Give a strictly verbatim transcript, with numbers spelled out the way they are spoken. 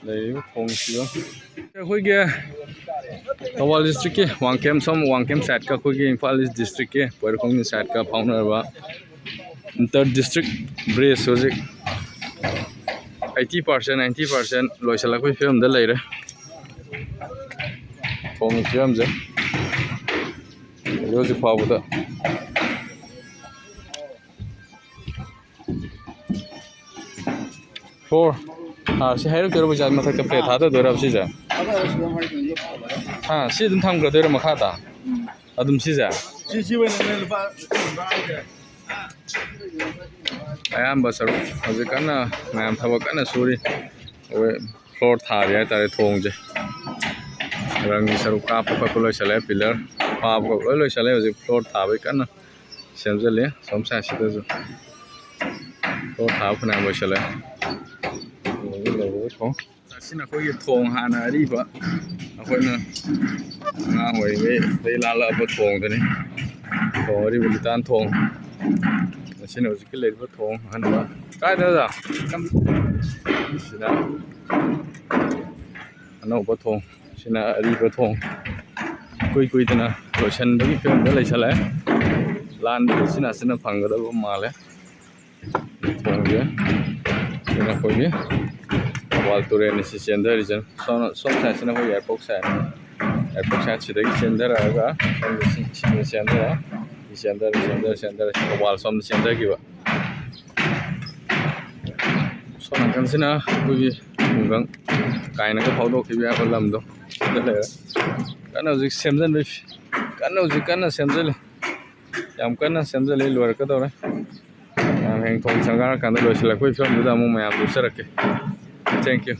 ꯂꯩꯔꯤꯕ ꯊꯣꯡꯁꯤꯒ ꯑꯩꯈꯣꯏꯒꯤ ꯊꯧꯕꯥꯜ districtꯀꯤ ꯋꯥꯡꯈꯦꯝ, ꯁꯣꯝ ꯋꯥꯡꯈꯦꯝ sideꯀ ꯑꯩꯈꯣꯏꯒꯤ Imphal East districtꯀꯤ ꯄꯣꯏꯔꯈꯣꯡꯖꯤꯟ sideꯀ ꯐꯥꯎꯅꯔꯕ inter district bridge ꯍꯧꯖꯤꯛ eighty percent, ninety percent ꯂꯣꯏꯁꯤꯜꯂꯛꯄꯒꯤ ꯐꯤꯕꯝꯗ ꯂꯩꯔꯦ꯫ ꯊꯣꯡꯒꯤ ꯐꯤꯕꯝꯁꯦ ꯍꯧꯖꯤꯛ ꯍꯧꯖꯤꯛ ꯐꯥꯎꯕꯗ floor ꯊꯥꯔꯁꯤ ꯍꯥꯏꯔꯛꯇꯣꯏꯔꯣ? ꯄꯩꯁꯥ ꯃꯊꯛꯇ plate ꯊꯥꯗꯗꯣꯏꯔꯕ ꯁꯤꯁꯦ? ꯍꯥ, ꯁꯤ ꯑꯗꯨꯝ ꯊꯝꯈ꯭ꯔꯗꯣꯏꯔꯣ ꯃꯈꯥꯗ? ꯑꯗꯨꯝ ꯁꯤꯁꯦ? ꯁꯤ, ꯁꯤ ꯑꯣꯏꯅ ꯂꯨꯄꯥ ꯂꯤꯁꯤꯡ ꯍꯨꯝꯗ꯭ꯔꯥ ꯍꯥꯏꯁꯦ꯫ ꯑꯌꯥꯝꯕ ꯁꯔꯨꯛ ꯍꯧꯖꯤꯛ ꯀꯟꯅ ꯃꯌꯥꯝ ꯊꯕꯛ ꯀꯟꯅ ꯁꯨꯔꯤ꯫ ꯑꯩꯈꯣꯏ floor ꯊꯥꯔꯤ ꯍꯥꯏꯇꯥꯔꯦ ꯊꯣꯡꯁꯦ꯫ ꯔꯪꯒꯤ ꯁꯔꯨꯛ ꯀꯥꯞꯄ ꯈꯣꯠꯄ ꯂꯣꯏꯁꯤꯜꯂꯦ, pillar ꯐꯥꯕ ꯈꯣꯠꯄ ꯂꯣꯏ ꯂꯣꯏꯁꯤꯜꯂꯦ꯫ ꯍꯧꯖꯤꯛ floor ꯊꯥꯕꯒꯤ ꯀꯟꯅ ꯁꯦꯝꯖꯤꯜꯂꯤ꯫ ꯁꯣꯝ sideꯁꯤꯗꯁꯨ floor ꯊꯥꯕ ꯐꯅꯌꯥꯝ ꯂꯣꯏꯁꯤꯜꯂꯦ꯫ ꯑꯗꯒꯤ ꯂꯩꯔꯤꯕ ꯊꯣꯡ꯫ ꯑꯁꯤꯅ ꯑꯩꯈꯣꯏꯒꯤ ꯊꯣꯡ ꯍꯥꯟꯅ ꯑꯔꯤꯕ, ꯑꯩꯈꯣꯏꯅ ꯑꯉꯥꯡ ꯑꯣꯏꯔꯤꯉꯩꯗꯒꯤ ꯂꯥꯜꯂꯛꯑꯕ ꯊꯣꯡꯗꯨꯅꯤ꯫ ꯊꯣꯡ ꯑꯔꯤꯕ ꯂꯤꯇꯥꯟ ꯊꯣꯡ꯫ ꯑꯁꯤꯅ ꯍꯧꯖꯤꯛꯀꯤ ꯂꯩꯔꯤꯕ ꯊꯣꯡ ꯑꯍꯟꯕ꯫ ꯀꯥꯏꯗ ꯑꯣꯖꯥ? ꯁꯤꯅ ꯑꯅꯧꯕ ꯊꯣꯡ, ꯁꯤꯅ ꯑꯔꯤꯕ ꯊꯣꯡ꯫ ꯀꯨꯏ ꯀꯨꯏꯗꯅ ꯂꯣꯏꯁꯤꯟꯕꯒꯤ ꯐꯤꯕꯝꯗ ꯂꯩꯁꯜꯂꯛꯑꯦ꯫ ꯂꯥꯟꯕꯒꯤ ꯁꯤꯅ ꯁꯤꯅ ꯐꯪꯒꯗꯕ ꯃꯥꯜꯂꯦ꯫ ꯊꯣꯡꯁꯦ ꯁꯤꯅ ꯑꯩꯈꯣꯏꯒꯤ ꯊꯧꯕꯥꯜ ꯇꯨꯔꯦꯜꯅꯤ ꯁꯤ ꯆꯦꯟꯊꯔꯤꯁꯦ꯫ ꯁꯣꯝ, ꯁꯣꯝ sideꯁꯤꯅ ꯑꯩꯈꯣꯏꯒꯤ airport side꯫ Airport sideꯁꯤꯗꯒꯤ ꯆꯦꯟꯊꯔꯛꯑꯒ ꯁꯣꯝꯗ ꯁꯤ, ꯁꯤꯗ ꯆꯦꯟꯊꯔꯦ꯫ ꯁꯤ ꯆꯦꯟꯊꯔꯦ, ꯆꯦꯟꯊꯔꯦ, ꯆꯦꯟꯊꯔꯦ꯫ ꯁꯤ ꯊꯧꯕꯥꯜ ꯁꯣꯝꯗ ꯆꯦꯟꯊꯈꯤꯕ꯫ ꯁꯣꯝ ꯅꯥꯀꯟꯁꯤꯅ ꯑꯩꯈꯣꯏꯒꯤ ꯈꯨꯡꯒꯪ ꯀꯥꯏꯅꯒ ꯐꯥꯎꯗꯣꯛꯈꯤꯕ ꯌꯥꯕ ꯂꯝꯗꯣ ꯁꯤꯗ ꯂꯩꯔꯦ꯫ ꯀꯟꯅ ꯍꯧꯖꯤꯛ ꯁꯦꯝꯖꯤꯟꯕꯒꯤ, ꯀꯟꯅ ꯍꯧꯖꯤꯛ ꯀꯟꯅ ꯁꯦꯝꯖꯤꯜꯂꯤ꯫ ꯌꯥꯝ ꯀꯟꯅ ꯁꯦꯝꯖꯤꯜꯂꯤ, ꯂꯣꯏꯔꯛꯀꯗꯧꯔꯦ꯫ ꯃꯌꯥꯝ ꯍꯌꯦꯡ ꯊꯣꯡ ꯁꯪꯒꯥꯔꯀꯥꯟꯗ ꯂꯣꯏꯁꯤꯜꯂꯛꯄꯒꯤ ꯐꯤꯕꯝꯗꯨꯗ ꯑꯃꯨꯛ ꯃꯌꯥꯝꯗꯨ ꯎꯠꯆꯔꯛꯀꯦ꯫ Thank you꯫